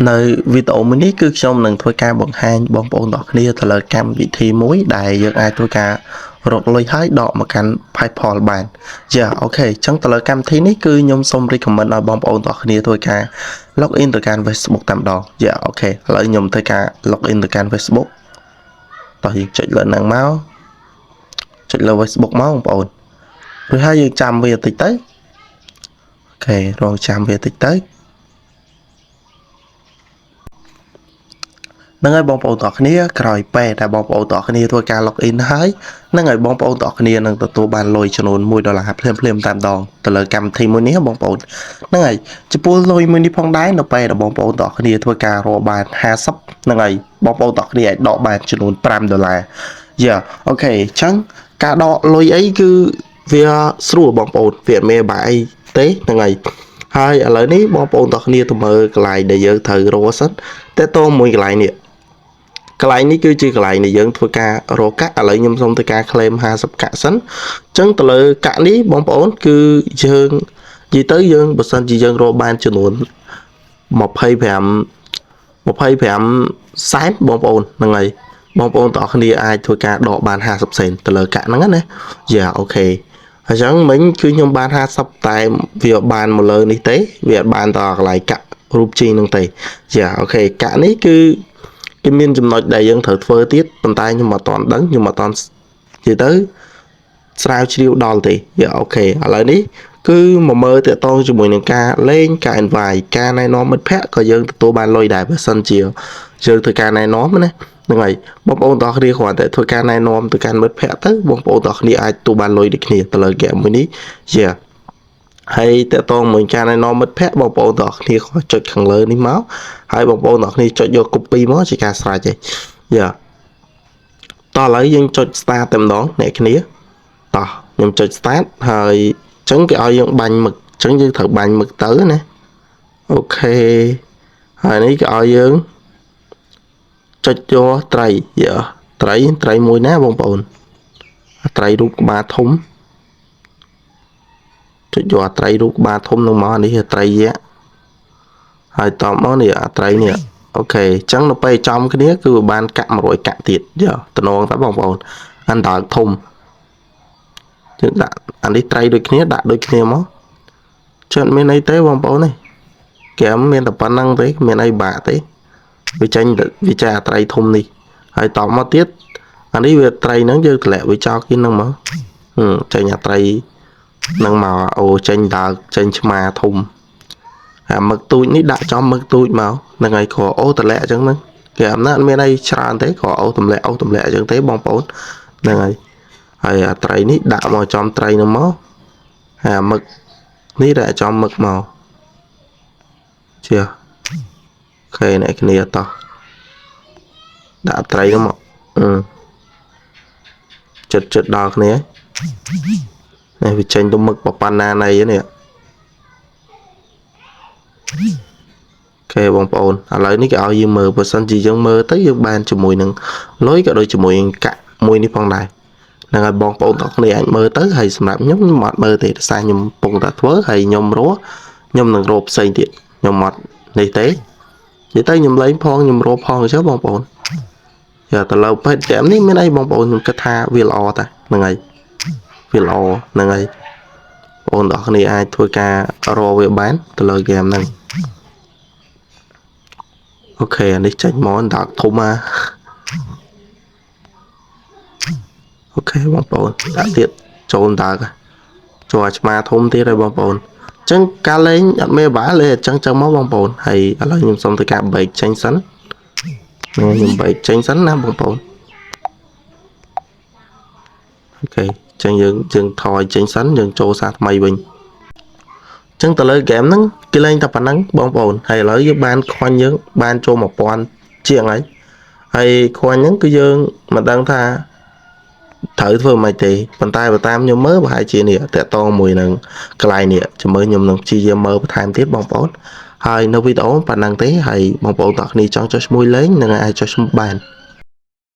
នៅវីដេអូមួយនេះគឺខ្ញុំនឹងធ្វើការបង្ហាញបងប្អូនទាំងអស់គ្នាទៅលើកម្មវិធីមួយដែលយើងអាចធ្វើការរកលុយហើយដកមកកាន់ PayPal បានយ៉ា OK អញ្ចឹងទៅលើកម្មវិធីនេះគឺខ្ញុំសូម recommend ឲ្យបងប្អូនទាំងអស់គ្នាធ្វើការ log in ទៅកាន់ Facebook តែម្ដងយ៉ា OK ឥឡូវខ្ញុំធ្វើការ log in ទៅកាន់ Facebook តោះយើងចុចលើហ្នឹងមកចុចលើ Facebook មកបងប្អូនរួចហើយយើងចាំវាតិចទៅ OK រងចាំវាតិចទៅហ្នឹងហើយបងប្អូនទាំងអស់គ្នាក្រោយពេលដែលបងប្អូនទាំងអស់គ្នាធ្វើការ log in ហើយហ្នឹងហើយបងប្អូនទាំងអស់គ្នានឹងទទួលបានលុយចំនួន1ដុល្លារភ្លាមៗតែម្ដងទៅលើកម្មវិធីមួយនេះបងប្អូនហ្នឹងហើយចំពោះលុយមួយនេះផងដែរនៅពេលដែលបងប្អូនទាំងអស់គ្នាធ្វើការរកបាន50ហ្នឹងហើយបងប្អូនទាំងអស់គ្នាអាចដកបានចំនួន5ដុល្លារយ៉ា OK អញ្ចឹងការដកលុយអីគឺវាស្រួលបងប្អូនវាអត់មានបាក់អីទេហ្នឹងហើយហើយឥឡូវនេះបងប្អូនទាំងអស់គ្នាទៅមើលកន្លែងដែលយើងត្រូវរកសិនតើតើមួយកន្លែងនេះកន្លែងនេះគឺជាកន្លែងដែលយើងធ្វើការរកកាក់ឥឡូវខ្ញុំសូមធ្វើការ claim 50កាក់សិនអញ្ចឹងទៅលើកាក់នេះបងប្អូនគឺយើងនិយាយទៅយើងបើសិនជាយើងរកបានចំនួន25 25សែនបងប្អូនហ្នឹងហើយបងប្អូនទាំងអស់គ្នាអាចធ្វើការដកបាន50សេនទៅលើកាក់ហ្នឹងណាយ៉ា OK អញ្ចឹងមិញគឺខ្ញុំបាន50តែវាបានមកលើនេះទេវាអត់បានដល់កន្លែងកាក់រូបជីហ្នឹងទេយ៉ា OK កាក់នេះគឺគេមានចំណុចដែលយើងត្រូវធ្វើទៀតប៉ុន្តែខ្ញុំអត់ទាន់ដឹងខ្ញុំអត់ទាន់និយាយទៅស្រាវជ្រាវដល់ទេយ៉ា OK ឥឡូវនេះគឺមកមើលតាក់ទងជាមួយនឹងការលេងការ invite ការណែនាំមិត្តភ័ក្តិក៏យើងទទួលបានលុយដែរបើសិនជាយើងធ្វើការណែនាំណាហ្នឹងហើយបងប្អូនទាំងអស់គ្នាគ្រាន់តែធ្វើការណែនាំទៅកាន់មិត្តភ័ក្តិទៅបងប្អូនទាំងអស់គ្នាអាចទទួលបានលុយដូចគ្នាទៅលើហ្គេមមួយនេះយ៉ាហើយតកតងមួយការណែនាំមិត្តភ័ក្តិបងប្អូនទាំងអស់គ្នាក៏ចុចខាងលើនេះមកហើយបងប្អូនទាំងអស់គ្នាចុចយក copy មកជាការស្រេចហើយយ៉ាតោះឥឡូវយើងចុច start តែម្ដងអ្នកគ្នាតោះខ្ញុំចុច start ហើយអញ្ចឹងគេឲ្យយើងបាញ់មឹកអញ្ចឹងយើងត្រូវបាញ់មឹកទៅណា OK ហើយនេះគេឲ្យយើងចុចយកត្រីយ៉ាត្រីត្រីមួយណាបងប្អូនត្រីរូបក្បាលធំចុចយកអាត្រីរូបក្បាលធំនឹងមកនេះត្រីយៈហើយតបមកនេះអាត្រីនេះ OK អញ្ចឹងនៅពេលចំគ្នាគឺវាបានកាក់100កាក់ទៀតយ៉ាតំណងតើបងប្អូនអានដើកធំយើងដាក់អានេះត្រីដូចគ្នាដាក់ដូចគ្នាមកជិតមានអីទេបងប្អូននេះហ្គេមមានតែប៉ុណ្្នឹងទេមានអីបាក់ទេវាចេញវាចេះអាត្រីធំនេះហើយតបមកទៀតអានេះវាត្រីហ្នឹងយើងតម្លាក់វាចោលគិនហ្នឹងមកចេញអាត្រីហ្នឹងមកអូចេញដើកចេញឆ្មាធំអាមឹកទូចនេះដាក់ចំមឹកទូចមកហ្នឹងហើយគ្រាន់អូតម្លាក់អញ្ចឹងហ្នឹងគេអំណាចមានអីច្រើនទេគ្រាន់អូទម្លាក់អូទម្លាក់អញ្ចឹងទេបងប្អូនហ្នឹងហើយហើយអាត្រីនេះដាក់មកចំត្រីហ្នឹងមកហើយអាមឹកនេះដាក់ចំមឹកមកជា OK អ្នកគ្នាតោះដាក់ត្រីហ្នឹងមកអឺចិត្តចិត្តដល់គ្នានេះវាចេញទៅមឹកប៉ុណ្ណាណីនេះ OK បងប្អូនឥឡូវនេះគេឲ្យយើងមើលបើសិនជាយើងមើលទៅយើងបានជាមួយនឹងលុយក៏ដូចជាមួយនឹងកាក់មួយនេះផងដែរហ្នឹងហើយបងប្អូនទាំងគ្នាអាចមើលទៅហើយសម្រាប់ខ្ញុំខ្ញុំអត់មើលទេដោយសារខ្ញុំកំពុងតែធ្វើហើយខ្ញុំរកខ្ញុំនឹងរកផ្សេងទៀតខ្ញុំអត់នេះទេនិយាយទៅខ្ញុំលេងផងខ្ញុំរកផងអញ្ចឹងបងប្អូនយ៉ាទៅលើពេទ្យហ្គេមនេះមានអីបងប្អូនខ្ញុំគិតថាវាល្អតាហ្នឹងហើយវាល្អហ្នឹងហើយបងប្អូនទាំងគ្នាអាចធ្វើការរកវាបានទៅលើហ្គេមហ្នឹង OK អានេះចេញមកដាក់ធំអា OK បងប្អូនដាក់ទៀតចូលដើកចូលអាឆ្មាធំទៀតហើយបងប្អូនអញ្ចឹងការលេងអត់មានបាលេអញ្ចឹងចឹងមកបងប្អូនហើយឥឡូវខ្ញុំសូមធ្វើការ break ចេញសិនខ្ញុំ break ចេញសិនណាបងប្អូន OK អញ្ចឹងយើងយើងថយចេញសិនយើងចូលសារថ្មីវិញអញ្ចឹងទៅលើហ្គេមហ្នឹងគេលេងតែប៉ុណ្្នឹងបងប្អូនហើយឥឡូវយើងបានខ្វាញ់យើងបានចូល1000ជាងហើយហើយខ្វាញ់ហ្នឹងគឺយើងមិនដឹងថាត្រូវធ្វើមិនទេប៉ុន្តែបើតាមខ្ញុំមើលប្រហែលជានេះតាក់ទងមួយនឹងកន្លែងនេះចាំមើលខ្ញុំនឹងព្យាយាមមើលបន្ថែមទៀតបងប្អូនហើយនៅវីដេអូប៉ុណ្ណឹងទេហើយបងប្អូនទាំងគ្នាចង់ចុះឈ្មោះលេងនឹងអាចចុះឈ្មោះបាន